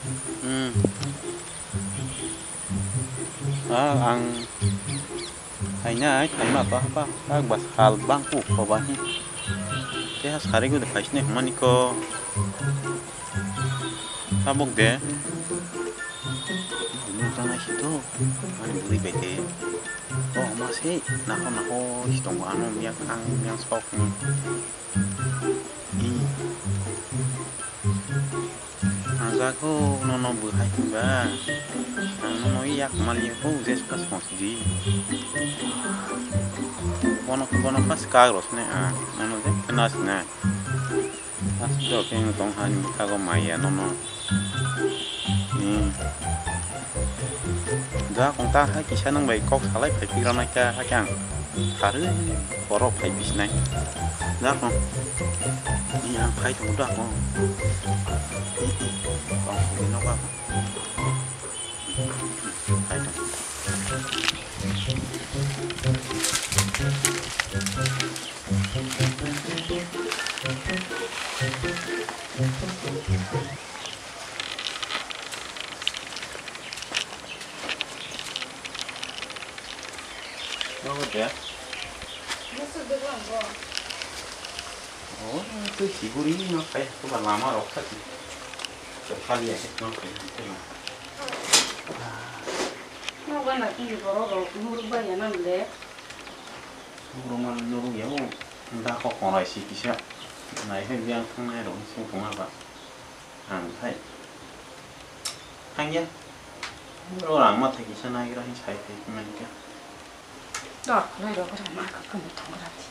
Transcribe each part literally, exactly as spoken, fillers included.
Hmm. Ah, ang phainai, phaima to hapa, ah, ba sal bang ku khoba hi. Te ha sari go de phaisne hmani ko. Tabuk de. Nukjana si to. Ani buri bai de. Oh, ma se. Naho, naho, si tongo, ano miyak, ang miyak sok ni. Hmm. Ang jago nono bwhai hinba. Ang nono yak mali ko je spas mos di. Bono, bono pas kagros ne ang. Nono je kenas ne. Aswk khe wng tong hani bwkhago maya nono. Hmm. Da kong ta hai kisa nang bai kok salai phai phi rana kya ha kya ang. Harwi borok phai bisnai. Da kong. Ni ang phai tong da kong. Kong ni no ba. Phai tong. Nogo de? Gusu dwglang bo. Oh, twi siguri no khai to ba lama rok kha. Chokali ya no khai. Nogo na tini borok rok nuruk bai ya nang le. Nuruma nurung ya o. Da kok korai si kisa. Nai hai biang thangnai rok sing tongma ba. Ang hai. Thangya. Ro rang ma thai kisa nai gra hin sai thai man kya. Dor nai rok rang ma ka kum thong ra ti.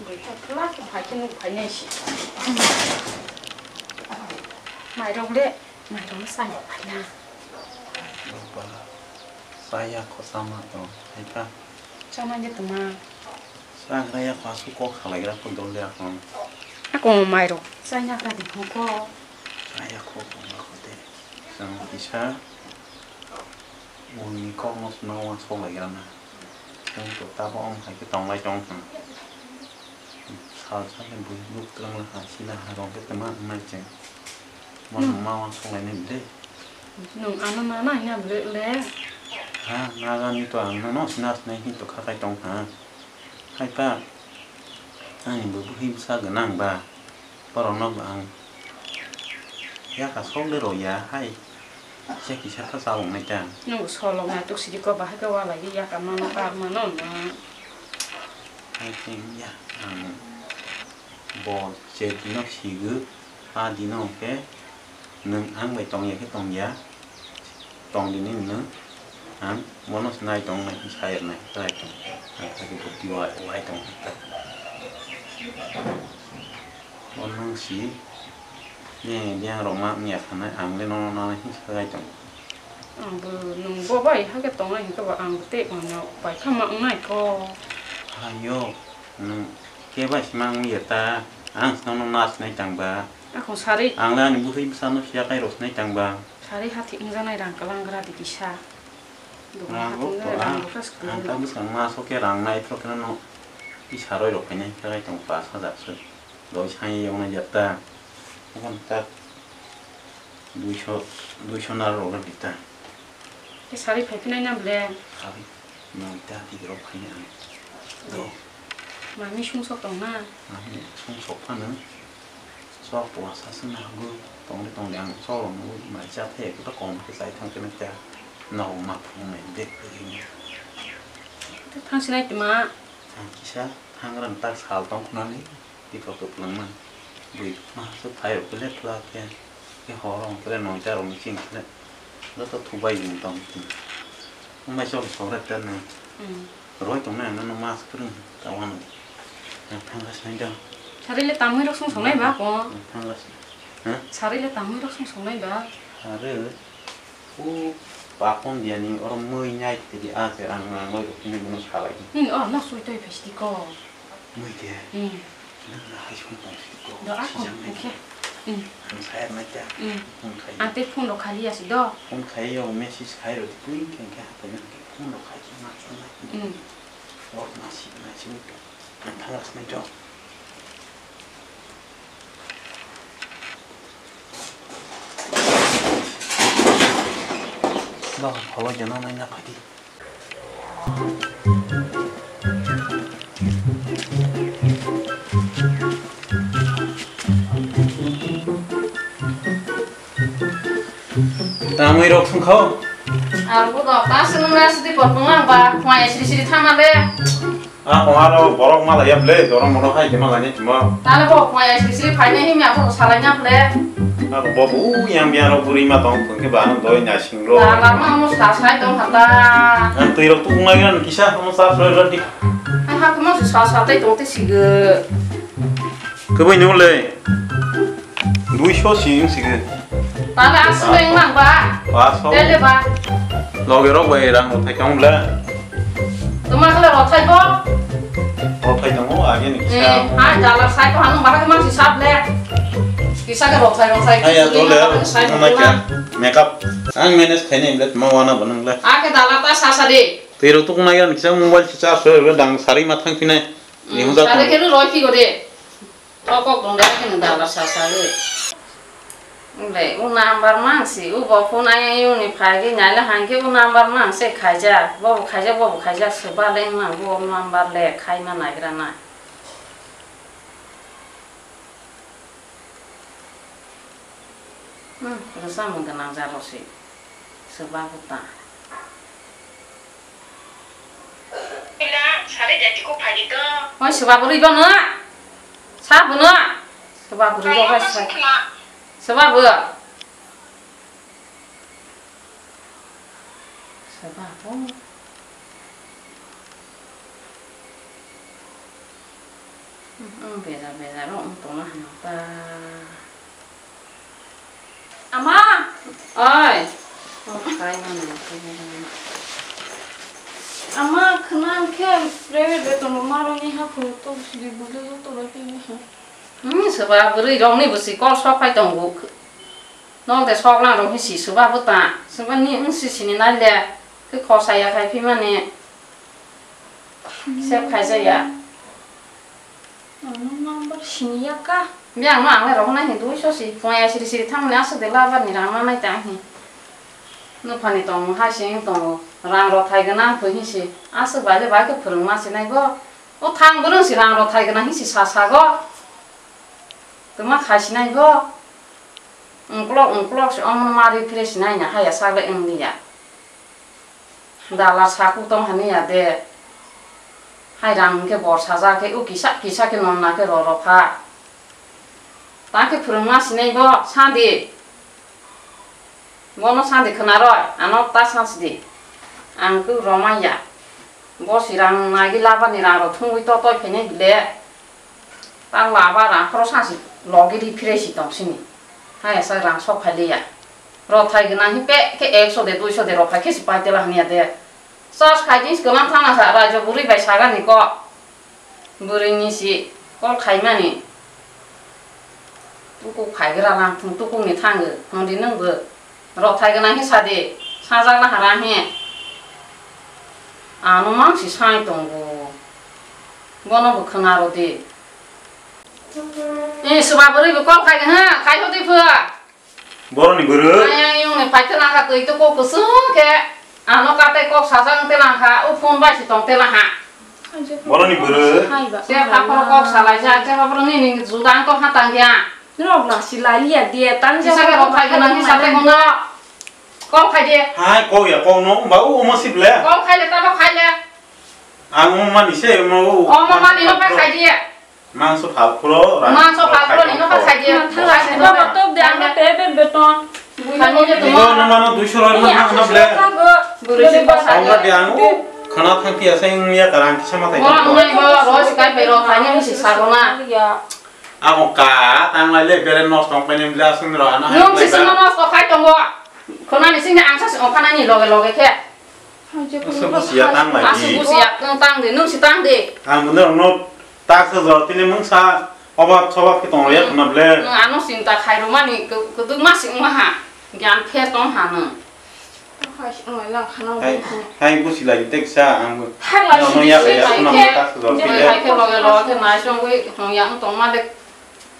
Bai ta kla ki phai khe nuk phai nai si. Mai rok le. Mairung no chaya phaina. Baba, chaya kho chama tong, hai kha? Chama ni tuma. Chagra ya kho, aswk kok salai gra kho, dol ya kho. Ako mairung chaya gra di kho ko. Chaya kho, kho ma kho te. Chang kisa. Uni kok no swnam uansuk lai gra na. Chwng to tabo wng hai khe tong lai tong thang. Sal sal ni buini nuk twrwng le ha sila ha rong khe twma wngnai chwng. Bono Hmm. ma uansuk lai nai de. Nwng ano nana hina bwle le. Ha, naga ni to ang nano sina sinai hin to kha kai tong ha. Hai pa, ani bo bwhi bwsa gwnang ba. Borokno bo ang yaka sok le rw ya hai. Kisa kisa khe chalok nai ta. Nwng solok nai tuk sidi ko bahai khe walai di yaka mano kar mano na. Hai khe ya ang bo je dino sigo a dino hwnkhe nwng ang bai tong ya khe tong ya. Tong di nini nwng ang bono se nai tong nai sa ya nai try tong. Ang khe bo diwai wai tong. Bono si, ye, yang rok ma wngya sanai, ang le nono nanai hin sagai tong. Ang bo nwng bo bai hakhe tongnai hinkhe bo ang tei ono pai kha ma wngnai kho. Ayo, nwng khe bai sima wngya ta, ang se nono na sinai tang ba. Akhong sari. Ang le ani bwrwi bwsa no siya kai rw sinai tang ba. Sari hathi wngjaknai rang kwlang gra di kisa. Dokan Rang hathi rok wngjaknai to rang ang, rok ta ang swkang ta nai. Bwskang ma sok khe rang nai phro khe no isa roi rok phainai khe kai tong pash hajar se. Doi sai yong nai jak ta. Okhon ta duiso, duiso nar rok di ta. Khe sari phai phinai na ble? Sari. Noita di rok phainai ang. Do. Mami sung sok tong na? Mami sung sok phano. Sok puasa se na hago. Tongde tongde ang sok rok no mai cha the ko ta kom khe chai thang khe na cha. No ma phung mai de. Thang sinai tma. Ang kisa thang ran tak sal tong khna ni. Tei kok kwplwng man. Bui ma se phai rok le phla khe, khe hor rok khe noita rok ni ching khe joto thubai jin tong tini. Wng bai chok sok rek ta nang. Hmm. Roi tong nai ang no mas kwrwng ta wano. Ang thang gas nai do. Sari le tamwi rok song song nai ba ko? Ang thang gas. Ha? Sari le tamwi rok song song nai ba? Are. O pakon diani oro mui nai tidi a se ang nang loi rok tini bono salai. Hmm, oh, no sui toi phaisi ko. Mui de. Hmm. Nang na hai song tong si ko. Do a ko, Sijang nai. Okay. Hmm. Ang sayar nai ta. Hmm. Ang khai. Ang te phone rok khali asi do. Phone khai yo message khai ro di pui keng keng phone rok khai ma sa nai. Hmm. Oro ma si nai si. Ang thang gas nai do. Pholo jana nai na phadi. Tamwi rok sungkho. Ang bo dok ta sung na sidi por pung lang ba, mai sri sri thama le. A ko aro borok mala yap le, dorong borok hai de mala ni timo. Tale bo mai sri sri phai ne himya ko salai nya le. A ko bo bu yang biang rok buri ma tong thung ke ba no doi na sing ro. Ta la ma mo sa sai tong hata. Ang twi rok tu ngai ran kisa mo sa sai ro di. Ang ha ko mo sa sa tai tong te sige. Ke bai no le. Duiso sing sigi. Tala aswk wng nang ba? Paso. Tele ba? Loge rok bai rang rothai tong bla. Tuma kala rothai bo? Rothai tongo age ni kisa. Eh, ha jala sai ko hanu bahai man si sap le. Kisa ke rothai rothai. Aya dole. Makeup. Ang manage khaini bla tuma wana banang le. Ake dala ta sa sa de. Twi rok tuk nai gan kisa mobile si charge dang sari ma thang phinai. Ni hung ja sari tong. Ke ru roi phi go de. Tokok dong dai khe nwng dala sa sa le. Ble, u number mang si, u bo phone ayang yung ni phai khe nyai le hang khe u number mang se khaijak, bo bo khaijak, bo bo khaijak, se ba le mang, bo number le khai ma nai gra na. Hmm, rwchapmung gwnang ja rw si, se ba bo ta. Oi, se ba bwrwi bono. Sa bono. Se ba bwrwi rok bai sa. Se ba bo. Se ba bo. Hmm, bera bera rok tongna hano ta. Ama! Oi! Oh, khai mano, khai mano. Ama, khna khe private beton rok ma rwni ha phuru to sidi bujui joto rok khe ha. Hmm, soba bwrwi rokni bwswi kol sok phai tongo. Nok de sok lang rok hinsi soba bwta. Soba ni wngsi sini nai le. Khe khosai ya khai phi mani. Save khaijaya. Ang number siniya ka. Biyang no ang le rohornai hin duiso si, phone ya siri siri thangmani aswk de labar ni rang manai ta hin. Nuphani tongo hai se wng tongo, rang rothai gwnang thwi hin si, aswk bai le bai khe phwrwng ma sinai bo. O thang bwrwng si rang rothai gwnang hin si sa sago. Twma khai sinai bo. Ungklok ungklok se omono ma ri phre sinai na haya sak le wng liya. Dala saku tong hani ya de. Hai rang hwnkhe bor sajak khe u kisa kisa khe nonna khe ro ro pha. Ta khe phwrwngma sinai bo sadi. Bono sadi khwna roi, ano ta sa sidi. Ang khe romai ya. Bo si rang nagi labani rang ro thungwi to toi phainai bile. Ta laba rang phoro sa si logi ri phre si tong sini. Hai sa rang sok phai liya. Rothai gwnang hi pe khe ekso de duiso de rothai khe si pai tela hanya de. Charge khai din kwbang thangna sa raijo bwrwi bai sagani ko. Bwrwini si call khaimani. Tuku khaigra lang thung tuku ni thango. Hwndi nwng bo rothai gwnang hi sadi. Sajak na hara hi. Ano mang si sai tongo. Bono bo khwna rw di. Eh, swba bwrwi bo call khai ha, khai hodi phu. Boroni bwrwi. Ayang yung ni paithe langkha twi to kok kusung khe. Ano kate kok sajang te langkha, o phone bai si tong te langha. Boroni bwrwi. Se phapro kok salai ja, se phapro ni ni judang to hatang ya. Norok na silai liya diye, tan je kisa ke rok phai gwnang kisa te kono. Call khai de. Hai, kok ya, kok no, ba u mo sip le. Call khai le, ta ba khai le. Ang mo mani se mo. O mo mani no pa khai de. Mangso phal phuro, ra-, Mangso phal phuro ni nokha khai di. Thang lai sini. Top de ang te ben beton. Khani je Ibo tuma. Nung mano duiso rok nang nang ble. Bwrwi si bwsa. Ongga de ang u khana thang phi asai wngya karang kisa ma tai. Bo nang nai bo ro si kai pai ro khani si sabo na. Abo ka tang lai le bere nos tong pai nem ble asung ro ana. Nung si sung nos to khai tongo. Khona ni sini ang sa si ongkha nani loge loge khe. Aswk busiya tang lai di. Aswk busiya, nwng tang di, nwng si tang di. Ang bo norokno tak se jora tini mungsa obab sobab khe tong ya khna ble. Nwng ano sinta khai rwmani kwdwkma si wngma ha. Gyan pher tong ha nwng. Hai, hai busi lai di teksa ang bo. Hai lai si ya ya khna tak se jora tini. Hai khe loge loge khe nai songwi hong ya wng tong ma de.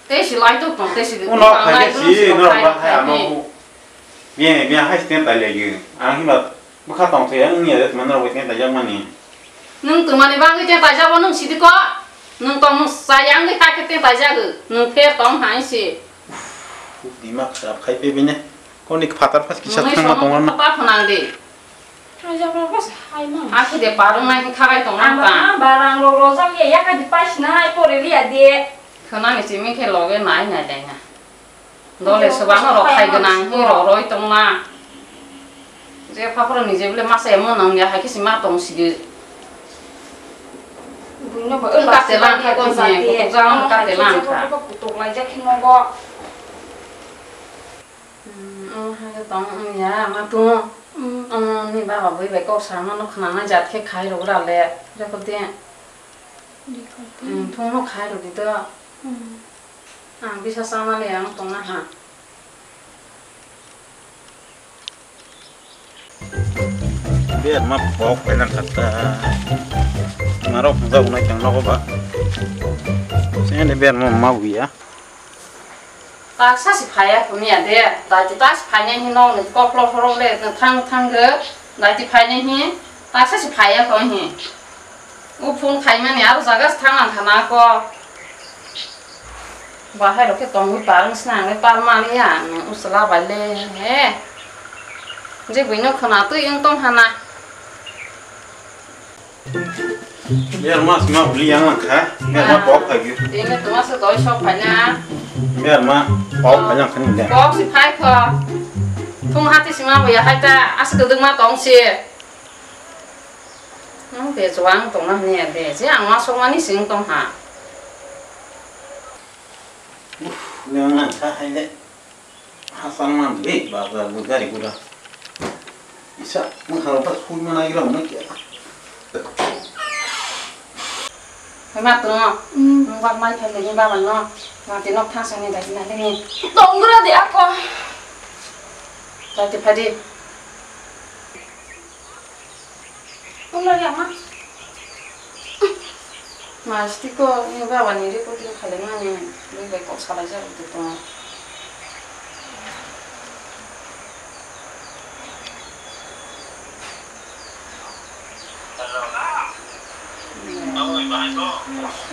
Tei si lai tuk tong, tei si. Uno khai si, no ba hai ano. Miya miya hai sten tai lai gi. Ang hi ba Bwkha tongthai ang wngya de tongmani rok bai teng taijak mani. Nwng tongmani bagwi teng taijak bo nwng sidi ko. Nwng tong nwng chaya wngwi kha khe teng taijak. Nwng pher tong hai si. Dimak sap khai pe bini. Koni phatar phas kisa nwng thangma song tongma. Phatar phunang di. Taijak rok bo sai mang. Akhe de parung nai khe khagai tong nang ta. Ama barang rok rojak ya ya khai di pais nai pore liya de. Khwnani simi khe loge nai nai dai na. Dole swbangno rok khai gwnang, hwnwi rok roi tongma. Je phaphro ni je bole masa emo nang ya, hai khe se ma tong sidi. Buino bo kate lang kha, kutuk jang kate lang kha. Kutuk laijak khe nogo. Hmm, oh, hai tong, hmm, ya, ma tu. Hmm, oh, ni baba bui bai kok sama no khna na jat khe khai rok ra le. Joko de. Hmm, thung no khai rok di do. Hmm. Ang bisa sama le ang tongna ha. Ber ma pok pelang kata. Marok hwnjak unai tang nogo ba. Sini ber ma ma uya. Taksa si phaiya kho miya de. Dati tas phainai hi nok ni koklo horo le thang thang ge. Dati phainai hi taksa si phaiya kho hi. O phone khaimani aro jaga se thang lang khana ko. Bahai rok khe tongwi parwng sina ang le par mani ya ang usla bai le he. Je buino khwna twi wng tong hana. Ber ma sima uli yang lang kha. Ber ma pok phai gyo. Tini tuma se doi sok phai na. Ber ma pok phai lang khani de. Pok si phai kho. Thung hati sima bo ya hai ta as kwdwng ma tong si. Ang de chuang tongna hwnwi ya de, je ang uansukmani se wng tong ha. Uff, nang nang sa hai le. Hasang man de, bazar bo gari gura. Isa, mwkhang rok ta sui mana gira mano kya. Hai ma tong, hmm, nwng bak mai phai le ni baba no, mati nok thang sani dai na le ni. Tong gra de ako. Dai te phai di. Wngla ya ma. Mas tiko ni baba ni recording khalai mani, ni bai kok salai jak rwdi tongo.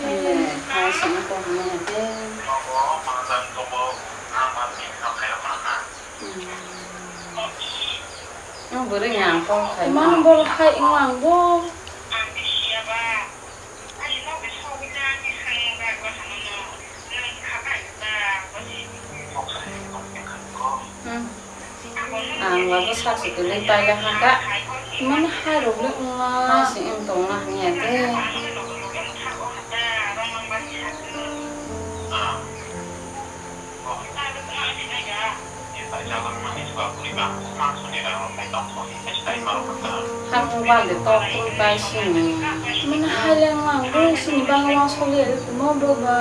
Eh, hai sini kok hwnwi ya de. Hmm. Ang bwrwi ni ang kok khai ma. Mang bol khai wng ang bo. Hmm. Ang labo sak se kwlwi paila haka. Mani hai rok le wngma. Hai se wng tongma hwnwi ya de. Hamung bang de tok twi bai sini. Mani hai le wngma ang bo sini bang wng soli ya de tongma bo ba.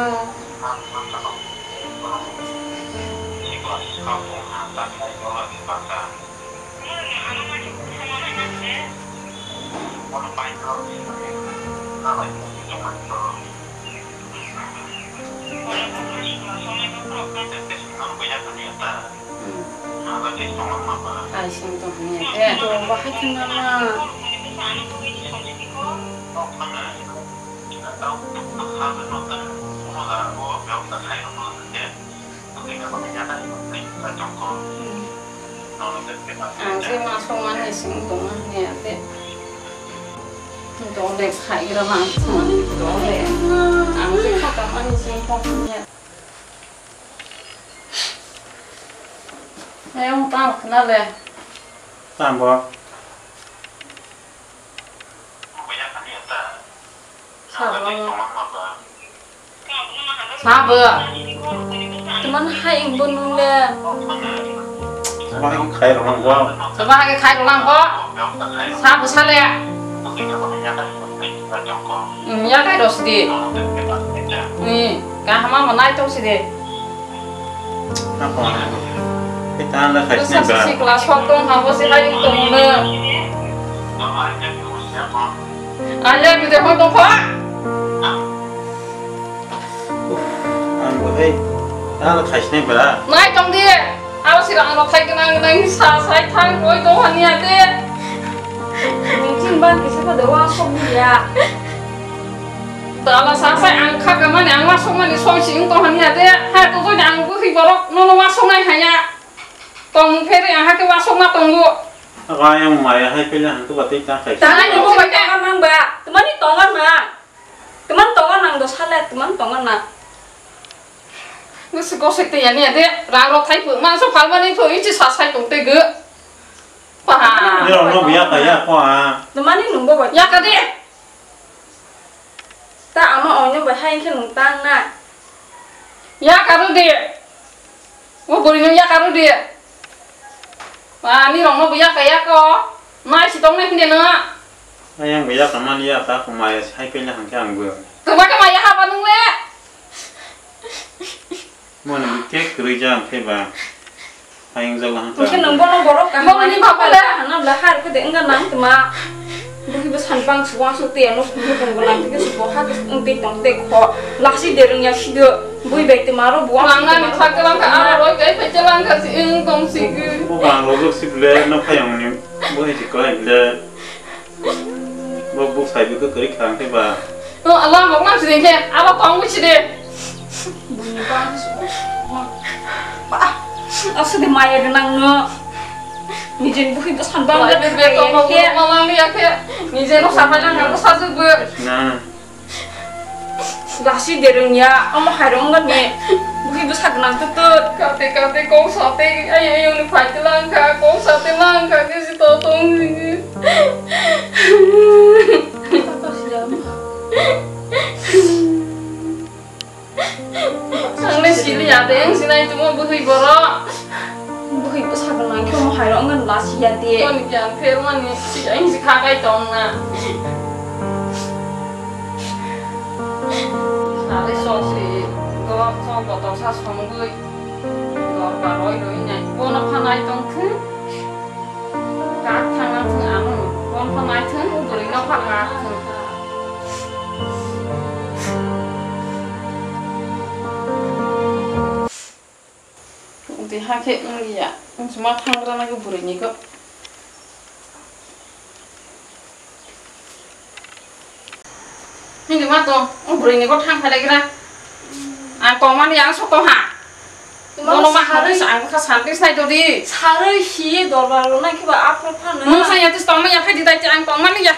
Ai sing tong hwnwi ya de. Tong bahai khe mama. Ang je ma songmani sing tongma hwnwi ya de. Dole phaigra ma ang songmani dole. Ang je kha kamani sing tong hwnwi ya. Ayang tang khna le. Tang bo. Sabo. Sabo. Teman hai wng bo nung le. Sabo hai khai rok lang bo. Sabo hai khai rok lang bo. Sabo sale. Hmm, ya kai ros di. Ni kaham ma nai tong si de. Apa? Kita anda khai sini ba. Sikla sok tong ha bo si hai tong le. Aja mi de hoi tong kha. Ang bo hei, ta lo khai sini ba. Nai tong di. Abo si rang lo thai gwnang gwnang sa sai thang roi tong ha ni ate. Bang kisa pa da wa sok ni ya. Dala sa sai ang kha ka mani ang wa sok mani song si ung tong han ya de. Ha to to ang bu hi borok no no wa sok nai ha ya. Tong phere ang ha ke wa sok ma tong bu. Aga yang maya hai pele han to ba tei ta khai. Tangai ni mo ba ka nang ba. Tumani tongan na. Teman tongan nang do sale, teman tongan na. Nisi gosek te yani ade, rang rok thai phu, mangso phalmani phu, ichi sa sai tong te ge. Paha. Ni rong no biya kaya ko a. Temani nungbo bai. Ya ka de. Ta ama onyo bai hai khe nung tang na. Ya ka ru de. O bwrwino yaka rw di. Ani rokno bo yaka yako. Nai si tongnai hwnde no. Ayang bo yaka mani yaka ko maya sai pele hangke ang bo. Tuma ke maya haba nung le. Mani bo kek kwrwi jang khe ba. Ayang jala hangke. Mungkin ang nung bo. Bono borok kaham. Bono ni bapa le. Hana bla har ko de enga nang tuma. Bui bo san bang suang su te ano bui tong bo lang te su bo ha ke ung te tong te kho. Lasi de rung ya si do. Bui bai te maro bo. Lang na ni thak lang ka aro roi kai pe lang ka si ung tong si gu. Bo bang ro si ble no phayang ni. Bo he si ko he ble. Bo bu sai bu ko kari khang te ba. No Allah mo lang si de ke. Aba tong si de. Buini bang su. Ba, aswk de maya gwnang no. Nijeni bukhi bwskan bang Wah, de bebe khaya tongma khe. Bukma lang liya khe. Nije no sapai lang ang sajwk bo. Na. Lasi derung ya, omo hairong gani. Bukhi bwsa gwnang tut tut. Kate kate kok sate, ay ay ni phai te lang kha, kok sate lang kha, ke si to tong ni. Ang le sili ya de, ang sinai tumo bwhwi borok. Bwhwi bwsa gwnang khe omo hairok wngkha lasi ya de. Toni khe ang phermani si, ang si kha kai tong na. Sari sokri, dor sok botol sa songwi, dor ba roi roi nai. Bono phanai tong khe. Kak thang nang thung ang, kon pha nai thung, bwrwi no pha kak thung. Udi ha khe wng ya, wng suma thang gra nai bwrwi ni kok. Hindi ma to, o bwrwi ni kok thang phalai gra. Ang tongmani ang sok tong ha. Bono ma sarwi, hapis ang kha santi sai to di. Sarwi si dorbar lo nai khe ba apro phano. Mung sa ya tis tongma ya phai di dai ang tongmani ya.